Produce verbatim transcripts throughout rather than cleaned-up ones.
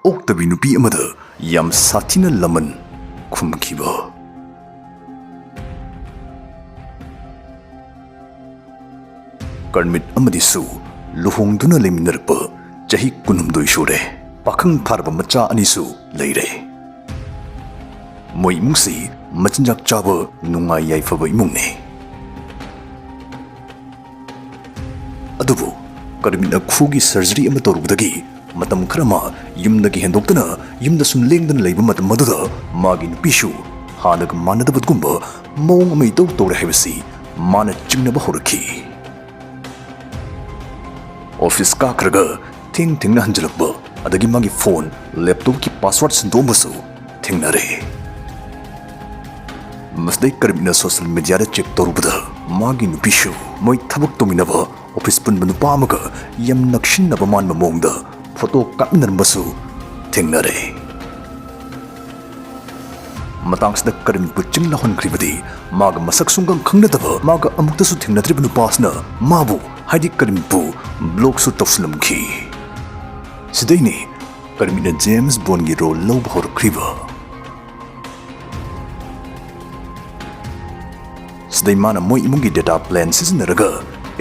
ꯑꯣꯛꯇꯕꯤ ꯅꯨꯄꯤ ꯑꯃꯗ ꯌꯥꯝ ꯁꯥꯊꯤꯅ ꯂꯃꯟ ꯈꯨꯝꯈꯤꯕ꯫ ꯀꯔꯃꯤꯠ ꯑꯃꯗꯤ ꯁꯨ ꯂꯨꯍꯣꯡꯗꯨꯅ ꯂꯩꯃꯤꯟꯅꯔꯛꯄ ꯆꯍꯤ ꯀꯨꯟꯍꯨꯝꯗꯣꯏ ꯁꯨꯔꯦ꯫ ꯄꯥꯈꯪ ꯐꯥꯔꯕ ꯃꯆꯥ ꯑꯅꯤꯁꯨ ꯂꯩꯔꯦ꯫ ꯃꯣꯏ ꯏꯃꯨꯡꯁꯤ ꯃꯆꯤꯟꯖꯥꯛ ꯆꯥꯕ ꯅꯨꯡꯉꯥꯏ ꯌꯥꯏꯐꯕ ꯏꯃꯨꯡꯅꯤ꯫ ꯑꯗꯨꯕꯨ ꯀꯔꯃꯤꯠꯅ ꯈꯨꯒꯤ surgery ꯑꯃ ꯇꯧꯔꯨꯕꯗꯒꯤ ꯃꯇꯝ ꯈꯔ ꯑꯃ ꯌꯨꯝꯗꯒꯤ ꯍꯦꯟꯗꯣꯛꯇꯅ ꯌꯨꯝꯗ ꯁꯨꯝ ꯂꯦꯡꯗꯅ ꯂꯩꯕ ꯃꯇꯝ ꯑꯗꯨꯗ ꯃꯥꯒꯤ ꯅꯨꯄꯤꯁꯨ ꯍꯥꯟꯅꯒ ꯃꯥꯟꯅꯗꯕꯒꯨꯝꯕ ꯃꯑꯣꯡ ꯑꯃ ꯏꯇꯧ ꯇꯧꯔꯦ ꯍꯥꯏꯕꯁꯤ ꯃꯥꯅ ꯆꯤꯡꯅꯕ ꯍꯧꯔꯛꯈꯤ꯫ ꯑꯣꯐꯤꯁ ꯀꯥꯈ꯭ꯔꯒ ꯊꯦꯡ ꯊꯦꯡꯅ ꯍꯟꯖꯤꯜꯂꯛꯄ, ꯑꯗꯒꯤ ꯃꯥꯒꯤ ꯐꯣꯟ, ꯂꯦꯞꯇꯣꯞꯀꯤ password ꯁꯤꯟꯗꯣꯛꯑꯝꯕꯁꯨ ꯊꯦꯡꯅꯔꯦ꯫ ꯃꯁꯤꯗꯩ ꯀꯔꯃꯤꯠꯅ social mediaꯗ check ꯇꯧꯔꯨꯕꯗ ꯃꯥꯒꯤ ꯅꯨꯄꯤꯁꯨ ꯃꯣꯏ ꯊꯕꯛ ꯇꯧꯃꯤꯟꯅꯕ ꯑꯣꯐꯤꯁ ꯄꯨꯟꯕ ꯅꯨꯄꯥ ꯑꯃꯒ ꯌꯥꯝ ꯅꯛꯁꯤꯟꯅꯕ ꯃꯥꯟꯕ ꯃꯑꯣꯡꯗ ꯐꯣꯇꯣ ꯀꯥꯞꯃꯤꯟꯅꯔꯝꯕꯁꯨ ꯊꯦꯡꯅꯔꯦ꯫ ꯃꯇꯥꯡꯁꯤꯗ ꯀꯔꯤꯝ ꯄꯨꯠꯆꯤꯡ ꯂꯥꯎꯍꯟꯈ꯭ꯔꯤꯕꯗꯤ ꯃꯥꯒ ꯃꯁꯛ ꯁꯨꯡꯈꯪ ꯈꯪꯅꯗꯕ, ꯃꯥꯒ ꯑꯃꯨꯛꯇꯁꯨ ꯊꯦꯡꯅꯗ꯭ꯔꯤꯕ ꯅꯨꯄꯥꯁꯤꯅ ꯃꯥꯕꯨ, ꯍꯥꯏꯗꯤ ꯀꯔꯤꯝꯄꯨ, blockꯁꯨ ꯇꯧꯁꯤꯜꯂꯝꯈꯤ꯫ ꯁꯤꯗꯩꯅꯤ ꯀꯔꯃꯤꯠꯅ James Bondꯒꯤ role ꯂꯧꯕ ꯍꯧꯔꯛꯈ꯭ꯔꯤꯕ꯫ ꯁꯤꯗꯩ ꯃꯥꯅ ꯃꯣꯏ ꯏꯃꯨꯡꯒꯤ data plan ꯁꯤꯖꯤꯟꯅꯔꯒ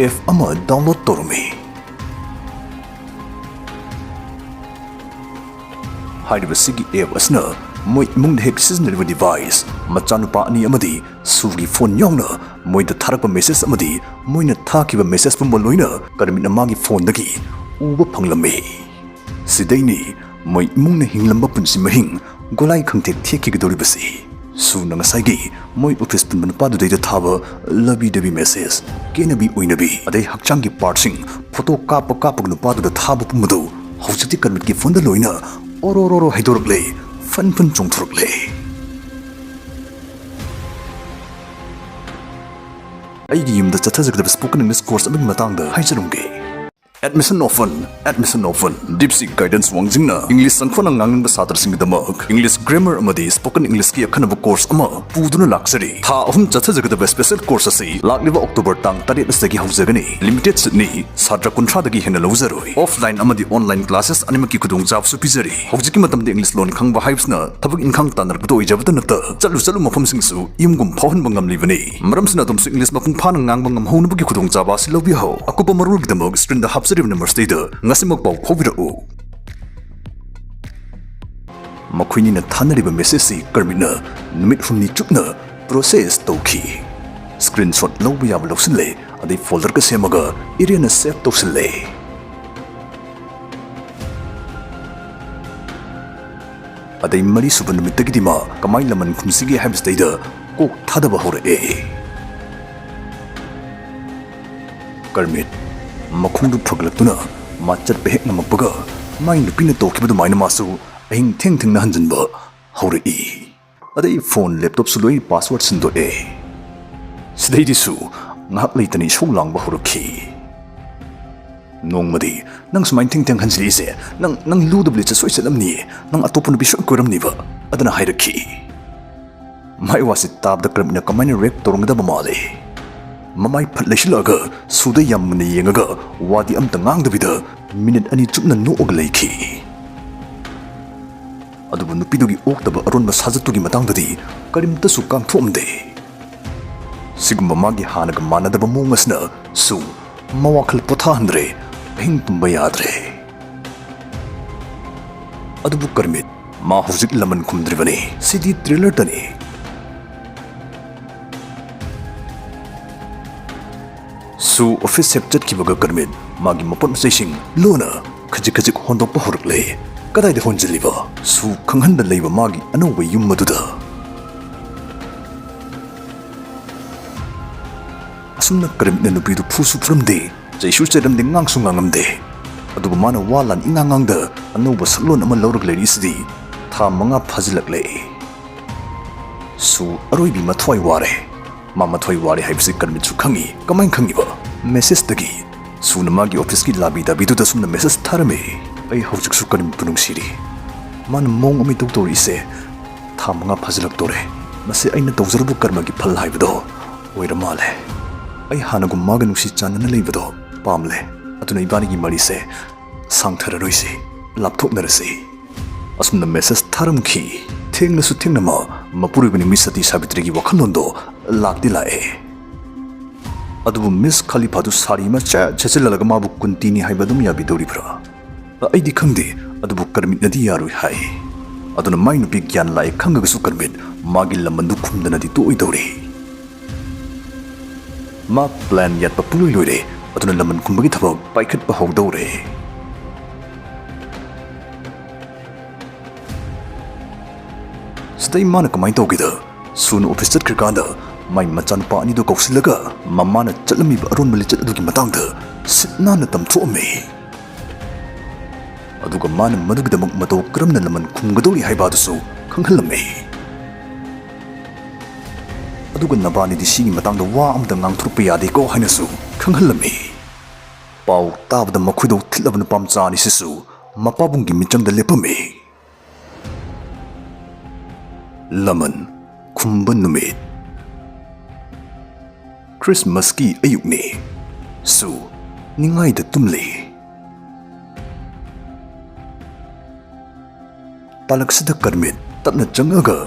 app ꯑꯃ download ꯇꯧꯔꯝꯃꯤ꯫ ꯍꯥꯏꯔꯤꯕ ꯁꯤꯒꯤ app ꯑꯁꯤꯅ ꯃꯣꯏ ꯏꯃꯨꯡꯗ ꯍꯦꯛ ꯁꯤꯖꯤꯟꯅꯔꯤꯕ device, ꯃꯆꯥꯅꯨꯄꯥ ꯑꯅꯤ ꯑꯃꯗꯤ ꯁꯨꯒꯤ ꯐꯣꯟ ꯌꯥꯎꯅ ꯃꯣꯏꯗ ꯊꯥꯔꯛꯄ message ꯑꯃꯗꯤ ꯃꯣꯏꯅ ꯊꯥꯈꯤꯕ message ꯄꯨꯝꯕ ꯂꯣꯏꯅ ꯀꯔꯃꯤꯠꯅ ꯃꯥꯒꯤ ꯐꯣꯟꯗꯒꯤ ꯎꯕ ꯐꯪꯂꯝꯃꯤ꯫ ꯁꯤꯗꯩꯅꯤ ꯃꯣꯏ ꯏꯃꯨꯡꯅ ꯍꯤꯡꯂꯝꯕ ꯄꯨꯟꯁꯤ ꯃꯍꯤꯡ ꯒꯣꯂꯥꯏ ꯈꯪꯊꯦꯛ ꯊꯦꯛꯈꯤꯒꯗꯧꯔꯤꯕꯁꯤ꯫ ꯁꯨꯅ ꯉꯁꯥꯏꯒꯤ ꯃꯣꯏ ꯑꯣꯐꯤꯁ ꯄꯨꯟꯕ ꯅꯨꯄꯥꯗꯨꯗꯩꯗ ꯊꯥꯕ ꯂꯕꯤ ꯗꯕꯤ message, ꯀꯦꯅꯕꯤ ꯑꯣꯏꯅꯕꯤ, ꯑꯗꯩ ꯍꯛꯆꯥꯡꯒꯤ partꯁꯤꯡ ꯐꯣꯇꯣ ꯀꯥꯞꯄ ꯀꯥꯞꯄꯒ ꯅꯨꯄꯥꯗꯨꯗ ꯊꯥꯕ ꯄꯨꯝꯕꯗꯨ ꯍꯧꯖꯤꯛꯇꯤ ꯀꯔꯃꯤꯠꯀꯤ ꯐꯣꯟꯗ ꯂꯣꯏꯅ ꯑꯣꯔꯣꯔꯣꯔꯣ ꯍꯥꯏꯗꯣꯔꯛꯂꯦ, ꯐꯟ ꯐꯟ ꯆꯣꯡꯊꯣꯔꯛꯂꯦ꯫ ꯑꯩꯒꯤ ꯌꯨꯝꯗ ꯆꯠꯊꯖꯒꯗꯕ spoken English course ꯑꯃꯒꯤ ꯃꯇꯥꯡꯗ ꯍꯥꯏꯖꯔꯝꯒꯦ꯫ Admission open, admission open. DeepSeek Guidance ꯋꯥꯡꯖꯤꯡꯅ English ꯆꯪꯈꯣꯠꯅ ꯉꯥꯡꯅꯤꯡꯕ ꯁꯥꯇ꯭ꯔꯁꯤꯡꯒꯤꯗꯃꯛ English grammar ꯑꯃꯗꯤ spoken Englishꯀꯤ ꯑꯈꯟꯅꯕ course ꯑꯃ ꯄꯨꯗꯨꯅ ꯂꯥꯛꯆꯔꯤ꯫ ꯊꯥ ꯑꯍꯨꯝ ꯆꯠꯊꯖꯒꯗꯕ special course ꯑꯁꯤ ꯂꯥꯛꯂꯤꯕ October ꯇꯥꯡ ꯇꯔꯦꯠ ꯑꯁꯤꯗꯒꯤ ꯍꯧꯖꯒꯅꯤ꯫ Limited seatꯅꯤ, ꯁꯥꯇ꯭ꯔ ꯀꯨꯟꯊ꯭ꯔꯥꯗꯒꯤ ꯍꯦꯟꯅ ꯂꯧꯖꯔꯣꯏ꯫ Offline ꯑꯃꯗꯤ online classes ꯑꯅꯤꯃꯛꯀꯤ ꯈꯨꯗꯣꯡꯆꯥꯕꯁꯨ ꯄꯤꯖꯔꯤ꯫ ꯍꯧꯖꯤꯛꯀꯤ ꯃꯇꯝꯗ English ꯂꯣꯟ ꯈꯪꯕ ꯍꯥꯏꯕꯁꯤꯅ ꯊꯕꯛ ꯏꯪꯈꯥꯡ ꯇꯥꯟꯅꯔꯛꯄꯗ ꯑꯣꯏꯖꯕꯇ ꯅꯠꯇ, ꯆꯠꯂꯨ ꯆꯠꯂꯨ ꯃꯐꯝꯁꯤꯡꯁꯨ ꯌꯨꯝꯒꯨꯝ ꯐꯥꯎꯍꯟꯕ ꯉꯝꯂꯤꯕꯅꯤ꯫ ꯃꯔꯝꯁꯤꯅ ꯑꯗꯣꯝꯁꯨ English ꯃꯄꯨꯡ ꯐꯥꯅ ꯉꯥꯡꯕ ꯉꯝꯍꯧꯅꯕꯒꯤ ꯈꯨꯗꯣꯡꯆꯥꯕ ꯑꯁꯤ ꯂꯧꯕꯤꯍꯧ꯫ ꯑꯀꯨꯞꯄ ꯃꯔꯣꯜꯒꯤꯗꯃꯛ screenꯗ ꯍꯥꯞꯆꯔꯤꯕ numberꯁꯤꯗꯩꯗ ꯉꯁꯤꯃꯛ ꯄꯥꯎ ꯐꯥꯎꯕꯤꯔꯛꯎ꯫ ꯃꯈꯣꯏꯅꯤꯅ ꯊꯥꯅꯔꯤꯕ messageꯁꯤ ꯀꯔꯃꯤꯠꯅ ꯅꯨꯃꯤꯠ ꯍꯨꯝꯅꯤ ꯆꯨꯞꯅ process ꯇꯧꯈꯤ꯫ Screenshot ꯂꯧꯕ ꯌꯥꯕ ꯂꯧꯁꯤꯜꯂꯦ, ꯑꯗꯩ folderꯒ ꯁꯦꯝꯃꯒ ꯏꯔꯦꯟꯅ save ꯇꯧꯁꯤꯜꯂꯦ꯫ ꯑꯗꯩ ꯃꯔꯤꯁꯨꯕ ꯅꯨꯃꯤꯠꯇꯒꯤꯗꯤ ꯃꯥ ꯀꯃꯥꯏꯅ ꯂꯃꯟ ꯈꯨꯝꯁꯤꯒꯦ ꯍꯥꯏꯕꯁꯤꯗꯩꯗ ꯀꯣꯛ ꯊꯥꯗꯕ ꯍꯧꯔꯛꯑꯦ꯫ ꯀꯔꯃꯤꯠ ꯃꯈꯣꯡꯗꯨ ꯐꯒꯠꯂꯛꯇꯨꯅ ꯃꯥ ꯆꯠꯄ ꯍꯦꯛ ꯉꯝꯃꯛꯄꯒ ꯃꯥꯏ ꯅꯨꯄꯤꯅ ꯇꯧꯈꯤꯕ ꯑꯗꯨꯃꯥꯏꯅ ꯃꯥꯁꯨ ꯑꯍꯤꯡ ꯊꯦꯡ ꯊꯦꯡꯅ ꯍꯟꯖꯤꯟꯕ ꯍꯧꯔꯛꯏ꯫ ꯑꯗꯩ phone laptopꯁꯨ ꯂꯣꯏ password ꯁꯤꯟꯗꯣꯛꯑꯦ꯫ ꯁꯤꯗꯩꯗꯤꯁꯨ ꯉꯥꯏꯍꯥꯛ ꯂꯩꯇꯅ ꯏꯁꯧ ꯂꯥꯡꯕ ꯍꯧꯔꯛꯈꯤ꯫ ꯅꯣꯡꯃꯗꯤ, "ꯅꯪ ꯁꯨꯃꯥꯏꯅ ꯊꯦꯡ ꯊꯦꯡ ꯍꯟꯖꯤꯜꯂꯛꯏꯁꯦ, ꯅꯪ, ꯅꯪ ꯂꯨꯗꯕ ꯂꯤꯠꯆꯠ ꯁꯣꯏ ꯆꯠꯂꯝꯅꯤꯌꯦ, ꯅꯪ ꯑꯇꯣꯞꯄ ꯅꯨꯄꯤ ꯁꯣꯏ ꯀꯣꯏꯔꯝꯅꯤꯕ" ꯑꯗꯨꯅ ꯍꯥꯏꯔꯛꯈꯤ꯫ ꯃꯥꯏ ꯋꯥꯁꯤ ꯇꯥꯕꯗ ꯀꯔꯃꯤꯠꯅ ꯀꯃꯥꯏꯅ react ꯇꯧꯔꯝꯒꯗꯕ ꯃꯥꯜꯂꯤ꯫ ꯃꯃꯥꯏ ꯐꯠ ꯂꯩꯁꯤꯜꯂꯛꯑꯒ ꯁꯨꯗ ꯌꯥꯝ ꯃꯨꯟꯅ ꯌꯦꯡꯉꯒ ꯋꯥꯗꯤ ꯑꯝꯇ ꯉꯥꯡꯗꯕꯤꯗ ꯃꯤꯅꯤꯠ ꯑꯅꯤ ꯆꯨꯞꯅ ꯅꯣꯛꯑꯒ ꯂꯩꯈꯤ꯫ ꯑꯗꯨꯕꯨ ꯅꯨꯄꯤꯗꯨꯒꯤ ꯑꯣꯛꯇꯕ ꯑꯔꯣꯟꯕ ꯁꯥꯖꯠꯇꯨꯒꯤ ꯃꯇꯥꯡꯗꯗꯤ ꯀꯔꯤꯝꯇꯁꯨ ꯀꯥꯡꯊꯣꯛꯑꯝꯗꯦ꯫ ꯁꯤꯒꯨꯝꯕ ꯃꯥꯒꯤ ꯍꯥꯟꯅꯒ ꯃꯥꯟꯅꯗꯕ ꯃꯑꯣꯡ ꯑꯁꯤꯅꯁꯨ ꯃꯋꯥꯈꯜ ꯄꯣꯊꯥꯍꯟꯗ꯭ꯔꯦ, ꯑꯍꯤꯡ ꯇꯨꯝꯕ ꯌꯥꯗ꯭ꯔꯦ꯫ ꯑꯗꯨꯕꯨ ꯀꯔꯃꯤꯠ, ꯃꯥ ꯍꯧꯖꯤꯛ ꯂꯃꯟ ꯈꯨꯝꯗ꯭ꯔꯤꯕꯅꯤ꯫ ꯁꯤꯗꯤ trailerꯇꯅꯤ꯫ ꯁꯨ office ꯍꯦꯛ ꯆꯠꯈꯤꯕꯒ ꯀꯔꯃꯤꯠ ꯃꯥꯒꯤ ꯃꯄꯣꯠ ꯃꯆꯩꯁꯤꯡ ꯂꯣꯏꯅ ꯈꯖꯤꯛ ꯈꯖꯤꯛ ꯍꯣꯟꯗꯣꯛꯄ ꯍꯧꯔꯛꯂꯦ꯫ ꯀꯗꯥꯏꯗ ꯍꯣꯟꯖꯤꯜꯂꯤꯕ? ꯁꯨ ꯈꯪꯍꯟꯗ ꯂꯩꯕ ꯃꯥꯒꯤ ꯑꯅꯧꯕ ꯌꯨꯝ ꯑꯗꯨꯗ꯫ ꯑꯁꯨꯝꯅ ꯀꯔꯃꯤꯠꯅ ꯅꯨꯄꯤꯗꯨ ꯐꯨꯁꯨ ꯐꯨꯔꯝꯗꯦ, ꯆꯩꯁꯨ ꯆꯩꯔꯝꯗꯦ, ꯉꯥꯡꯁꯨ ꯉꯥꯡꯉꯝꯗꯦ꯫ ꯑꯗꯨꯕꯨ ꯃꯥꯅ ꯋꯥ ꯂꯥꯟ ꯏꯉꯥꯡ ꯉꯥꯡꯗ ꯑꯅꯧꯕ ꯁꯛꯂꯣꯟ ꯑꯃ ꯂꯧꯔꯒ ꯂꯩꯔꯤꯁꯤꯗꯤ ꯊꯥ ꯃꯉꯥ ꯐꯥꯖꯤꯜꯂꯛꯂꯦ꯫ ꯁꯨ ꯑꯔꯣꯏꯕꯤ ꯃꯊ꯭ꯋꯥꯏ ꯋꯥꯔꯦ꯫ ꯃꯥ ꯃꯊ꯭ꯋꯥꯏ ꯋꯥꯔꯦ ꯍꯥꯏꯕꯁꯤ ꯀꯔꯃꯤꯠꯁꯨ ꯈꯪꯉꯤ꯫ ꯀꯃꯥꯏꯅ ꯈꯪꯉꯤꯕ? Messageꯇꯒꯤ꯫ ꯁꯨꯅ ꯃꯥꯒꯤ ꯑꯣꯐꯤꯁꯀꯤ ꯂꯥꯕꯤ ꯗꯥꯕꯤꯗꯨꯗ ꯁꯨꯝꯅ ꯃꯦꯁꯦꯖ ꯊꯥꯔꯝꯃꯤ꯫ "ꯑꯩ ꯍꯧꯖꯤꯛꯁꯨ ꯀꯔꯤꯝꯇ ꯅꯨꯡꯁꯤꯔꯤ꯫ ꯃꯥꯅ ꯃꯑꯣꯡ ꯑꯃ ꯏꯇꯧ ꯇꯧꯔꯤꯁꯦ ꯊꯥ ꯃꯉꯥ ꯐꯥꯖꯤꯜꯂꯛꯇꯣꯔꯦ꯫ ꯃꯁꯤ ꯑꯩꯅ ꯇꯧꯖꯔꯨꯕ ꯀꯔꯃꯒꯤ ꯐꯜ ꯍꯥꯏꯕꯗꯣ ꯑꯣꯏꯔ ꯃꯥꯜꯂꯦ꯫ ꯑꯩ ꯍꯥꯟꯅꯒꯨꯝ ꯃꯥꯒ ꯅꯨꯡꯁꯤ ꯆꯥꯟꯅꯅ ꯂꯩꯕꯗꯣ ꯄꯥꯝꯂꯦ꯫ ꯑꯗꯨꯅ ꯏꯕꯥꯅꯤꯒꯤ ꯃꯔꯤꯁꯦ ꯁꯥꯡꯊꯔꯔꯣꯏꯁꯤ, ꯂꯥꯞꯊꯣꯛꯅꯔꯁꯤ"꯫ ꯑꯁꯨꯝꯅ ꯃꯦꯁꯦꯖ ꯊꯥꯔꯝꯈꯤ꯫ ꯊꯦꯡꯂꯁꯨ ꯊꯦꯡꯅꯃꯛ ꯃꯄꯨꯔꯣꯏꯕ ꯅꯨꯃꯤꯠ ꯁꯇꯤ ꯁꯥꯕꯤꯇ꯭ꯔꯤꯒꯤ ꯋꯥꯈꯜꯂꯣꯟꯗꯣ ꯂꯥꯛꯇꯤ ꯂꯥꯛꯑꯦ꯫ ꯑꯗꯨꯕꯨ ꯃꯤꯁ ꯈꯂꯤꯐꯥꯗꯨ ꯁꯥꯔꯤ ꯑꯃ ꯆꯦꯠ ꯆꯦꯠꯁꯤꯜꯂꯒ ꯃꯥꯕꯨ ꯀꯨꯟꯇꯤꯅꯤ ꯍꯥꯏꯕ ꯑꯗꯨꯝ ꯌꯥꯕꯤꯗꯧꯔꯤꯕ꯭ꯔꯥ? ꯑꯩꯗꯤ ꯈꯪꯗꯦ, ꯑꯗꯨꯕꯨ ꯀꯔꯃꯤꯠꯅꯗꯤ ꯌꯥꯔꯣꯏ ꯍꯥꯏ꯫ ꯑꯗꯨꯅ ꯃꯥꯏ ꯅꯨꯄꯤ ꯒ꯭ꯌꯥꯟ ꯂꯥꯛꯑꯦ ꯈꯪꯉꯒꯁꯨ ꯀꯔꯃꯤꯠ ꯃꯥꯒꯤ ꯂꯃꯟꯗꯨ ꯈꯨꯝꯗꯅꯗꯤ ꯇꯣꯛꯑꯣꯏꯗꯧꯔꯤ꯫ ꯃꯥ ꯄ꯭ꯂꯥꯟ ꯌꯥꯠꯄ ꯄꯨꯡꯂꯣꯏ ꯂꯣꯏꯔꯦ, ꯑꯗꯨꯅ ꯂꯃꯟ ꯈꯨꯝꯕꯒꯤ ꯊꯕꯛ ꯄꯥꯏꯈꯠꯄ ꯍꯧꯗꯧꯔꯦ꯫ ꯁꯤꯗꯩ ꯃꯥꯅ ꯀꯃꯥꯏꯅ ꯇꯧꯒꯦꯗ, ꯁꯨꯅ ꯑꯣꯐꯤꯁ ꯆꯠꯈ꯭ꯔꯀꯥꯟꯗ ꯃꯥꯏ ꯃꯆꯥꯅꯨꯄꯥ ꯑꯅꯤꯗꯣ ꯀꯧꯁꯤꯜꯂꯒ ꯃꯃꯥꯅ ꯆꯠꯂꯝꯃꯤꯕ ꯑꯔꯣꯟꯕ ꯂꯤꯆꯠ ꯑꯗꯨꯒꯤ ꯃꯇꯥꯡꯗ ꯁꯤꯠ ꯅꯥꯟꯅ ꯇꯝꯊꯣꯛꯑꯝꯃꯤ꯫ ꯑꯗꯨꯒ ꯃꯥꯅ ꯃꯗꯨꯒꯤꯗꯃꯛ ꯃꯇꯧ ꯀꯔꯝꯅ ꯂꯃꯟ ꯈꯨꯝꯒꯗꯧꯔꯤ ꯍꯥꯏꯕ ꯑꯗꯨꯁꯨ ꯈꯪꯍꯜꯂꯝꯃꯤ꯫ ꯑꯗꯨꯒ ꯅꯕꯥꯅꯤꯗꯤ ꯁꯤꯒꯤ ꯃꯇꯥꯡꯗ ꯋꯥ ꯑꯃꯇ ꯉꯥꯡꯊꯣꯔꯛꯄ ꯌꯥꯗꯦꯀꯣ ꯍꯥꯏꯅꯁꯨ ꯈꯪꯍꯜꯂꯝꯃꯤ꯫ ꯄꯥꯎ ꯇꯥꯕꯗ ꯃꯈꯣꯏꯗꯣ ꯊꯤꯠꯂꯕ ꯅꯨꯄꯥ ꯃꯆꯥ ꯑꯅꯤꯁꯤꯁꯨ ꯃꯄꯥꯕꯨꯡꯒꯤ ꯃꯤꯆꯪꯗ ꯂꯦꯞꯄꯝꯃꯤ꯫ ꯂꯃꯟ ꯈꯨꯝꯕ ꯅꯨꯃꯤꯠ꯫ ꯈ꯭ꯔꯤꯁꯃꯥꯁꯀꯤ ꯑꯌꯨꯛꯅꯤ꯫ ꯁꯨ ꯅꯤꯡꯉꯥꯏꯗ ꯇꯨꯝꯂꯤ꯫ ꯇꯥꯂꯛꯁꯤꯗ ꯀꯔꯃꯤꯠ ꯇꯞꯅ ꯆꯪꯉꯒ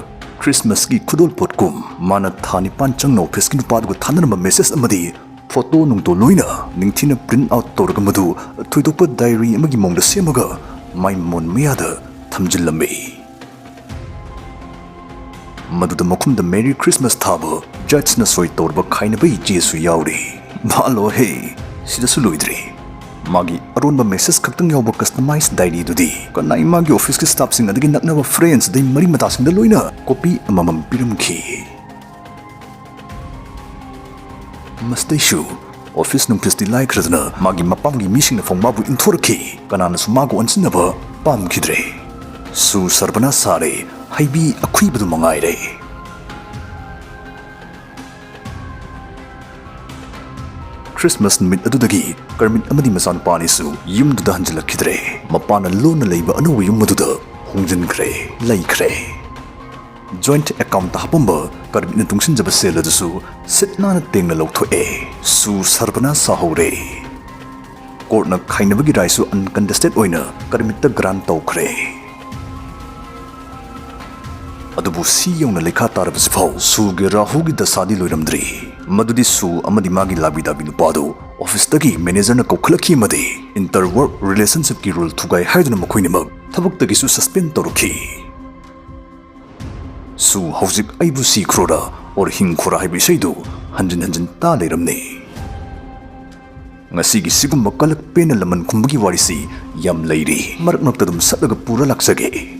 ꯈ꯭ꯔꯤꯁꯃꯥꯁꯀꯤ ꯈꯨꯗꯣꯜ ꯄꯣꯠꯀꯨꯝ ꯃꯥꯅ ꯊꯥ ꯅꯤꯄꯥꯟ ꯆꯪꯅ ꯑꯣꯐꯤꯁꯀꯤ ꯅꯨꯄꯥꯗꯨꯒ ꯊꯥꯅꯔꯝꯕ ꯃꯦꯁꯦꯖ ꯑꯃꯗꯤ ꯐꯣꯇꯣ ꯅꯨꯡꯇꯣ ꯂꯣꯏꯅ ꯅꯤꯡꯊꯤꯅ ꯄ꯭ꯔꯤꯟꯠ ꯑꯥꯎꯠ ꯇꯧꯔꯒ ꯃꯗꯨ ꯊꯣꯏꯗꯣꯛꯄ ꯗꯥꯏꯔꯤ ꯑꯃꯒꯤ ꯃꯑꯣꯡꯗ ꯁꯦꯝꯃꯒ ꯃꯥꯏ ꯃꯣꯟ ꯃꯌꯥꯗ ꯊꯝꯖꯤꯜꯂꯝꯃꯤ꯫ ꯃꯗꯨꯗ ꯃꯈꯨꯝꯗ "ꯃꯦꯔꯤ ꯈ꯭ꯔꯤꯁꯃꯥꯁ" ꯊꯥꯕ, ꯖꯠꯁꯅ ꯁꯣꯏ ꯇꯧꯔꯕ ꯈꯥꯏꯅꯕ ꯏꯆꯦꯁꯨ ꯌꯥꯎꯔꯤ꯫ ꯃꯥꯜꯂꯣꯍꯦ, ꯁꯤꯗꯁꯨ ꯂꯣꯏꯗ꯭ꯔꯤ꯫ ꯃꯥꯒꯤ ꯑꯔꯣꯟꯕ ꯃꯦꯁꯦꯖ ꯈꯛꯇꯪ ꯌꯥꯎꯕ ꯀꯁꯇꯃꯥꯏꯖ ꯗꯥꯏꯔꯤꯗꯨꯗꯤ ꯀꯅꯥꯏ ꯃꯥꯒꯤ ꯑꯣꯐꯤꯁꯀꯤ ꯁ꯭ꯇꯥꯐꯁꯤꯡ ꯑꯗꯒꯤ ꯅꯛꯅꯕ ꯐ꯭ꯔꯦꯟꯁ ꯑꯗꯩ ꯃꯔꯤ ꯃꯇꯥꯁꯤꯡꯗ ꯂꯣꯏꯅ ꯀꯣꯄꯤ ꯑꯃꯃꯝ ꯄꯤꯔꯝꯈꯤ꯫ ꯃꯁꯤꯗꯩꯁꯨ ꯑꯣꯐꯤꯁ ꯅꯨꯡꯐꯤꯁꯇꯤ ꯂꯥꯏꯈ꯭ꯔꯗꯨꯅ ꯃꯥꯒꯤ ꯃꯄꯥꯝꯒꯤ ꯃꯤꯁꯤꯡꯅ ꯐꯥꯎ ꯃꯥꯕꯨ ꯏꯟꯊꯣꯔꯛꯈꯤ꯫ ꯀꯅꯥꯅꯁꯨ ꯃꯥꯒ ꯑꯣꯟꯁꯤꯟꯅꯕ ꯄꯥꯝꯈꯤꯗ꯭ꯔꯦ꯫ ꯁꯨ ꯁꯔꯕꯅꯥꯁ ꯁꯥꯔꯦ, ꯍꯩꯕꯤ ꯑꯈꯨꯏꯕꯗꯨ ꯃꯉꯥꯏꯔꯦ꯫ ꯈ꯭ꯔꯤꯁꯃꯥꯁ ꯅꯨꯃꯤꯠ ꯑꯗꯨꯗꯒꯤ ꯀꯔꯃꯤꯠ ꯑꯃꯗꯤ ꯃꯆꯥꯅꯨꯄꯥ ꯑꯅꯤꯁꯨ ꯌꯨꯝꯗꯨꯗ ꯍꯟꯖꯤꯜꯂꯛꯈꯤꯗ꯭ꯔꯦ꯫ ꯃꯄꯥꯅ ꯂꯣꯟꯅ ꯂꯩꯕ ꯑꯅꯧꯕ ꯌꯨꯝ ꯑꯗꯨꯗ ꯍꯣꯡꯖꯤꯟꯈ꯭ꯔꯦ, ꯂꯩꯈ꯭ꯔꯦ꯫ ꯖꯣꯏꯟꯠ ꯑꯦꯀꯥꯎꯟꯠꯇ ꯍꯥꯞꯄꯝꯕ ꯀꯔꯃꯤꯠꯅ ꯇꯨꯡꯁꯤꯟꯖꯕ ꯁꯦꯜ ꯑꯗꯨꯁꯨ ꯁꯤꯠ ꯅꯥꯟꯅ ꯇꯦꯡꯅ ꯂꯧꯊꯣꯛꯑꯦ꯫ ꯁꯨ ꯁꯔꯕꯅꯥꯁ ꯁꯥꯍꯧꯔꯦ꯫ ꯀꯣꯔꯠꯅ ꯈꯥꯏꯅꯕꯒꯤ ꯔꯥꯏꯠꯁꯨ ꯑꯟꯀꯟꯇꯦꯁꯇꯦꯗ ꯑꯣꯏꯅ ꯀꯔꯃꯤꯠꯇ ꯒ꯭ꯔꯥꯟꯠ ꯇꯧꯈ꯭ꯔꯦ꯫ ꯑꯗꯨꯕꯨ ꯁꯤ ꯌꯧꯅ ꯂꯩꯈꯥ ꯇꯥꯔꯕꯁꯤꯐꯥꯎ ꯁꯨꯒꯤ ꯔꯥꯍꯨꯒꯤ ꯗꯁꯥꯗꯤ ꯂꯣꯏꯔꯝꯗ꯭ꯔꯤ꯫ ꯃꯗꯨꯗꯤ ꯁꯨ ꯑꯃꯗꯤ ꯃꯥꯒꯤ ꯂꯥꯕꯤ ꯗꯥꯕꯤ ꯅꯨꯄꯥꯗꯨ ꯑꯣꯐꯤꯁꯇꯒꯤ ꯃꯦꯅꯦꯖꯔꯅ ꯀꯧꯈꯠꯂꯛꯈꯤ ꯑꯃꯗꯤ ꯏꯟꯇꯔ ꯋꯥꯔꯛ ꯔꯤꯂꯦꯁꯟꯁꯤꯞꯀꯤ ꯔꯨꯜ ꯊꯨꯒꯥꯏ ꯍꯥꯏꯗꯨꯅ ꯃꯈꯣꯏꯅꯤꯃꯛ ꯊꯕꯛꯇꯒꯤꯁꯨ ꯁꯁꯄꯦꯟ ꯇꯧꯔꯛꯈꯤ꯫ ꯁꯨ ꯍꯧꯖꯤꯛ ꯑꯩꯕꯨ ꯁꯤꯈ꯭ꯔꯣꯔꯥ ꯑꯣꯔ ꯍꯤꯡꯈ꯭ꯔꯣꯔꯥ ꯍꯥꯏꯕ ꯏꯁꯩꯗꯨ ꯍꯟꯖꯤꯟ ꯍꯟꯖꯤꯟ ꯇꯥ ꯂꯩꯔꯝꯅꯤ꯫ ꯉꯁꯤꯒꯤ ꯁꯤꯒꯨꯝꯕ ꯀꯂꯛ ꯄꯦꯟꯅ ꯂꯃꯟ ꯈꯨꯝꯕꯒꯤ ꯋꯥꯔꯤꯁꯤ ꯌꯥꯝ ꯂꯩꯔꯤ꯫ ꯃꯔꯛ ꯃꯔꯛꯇ ꯑꯗꯨꯝ ꯁꯠꯂꯒ ꯄꯨꯔ ꯂꯥꯛꯆꯒꯦ꯫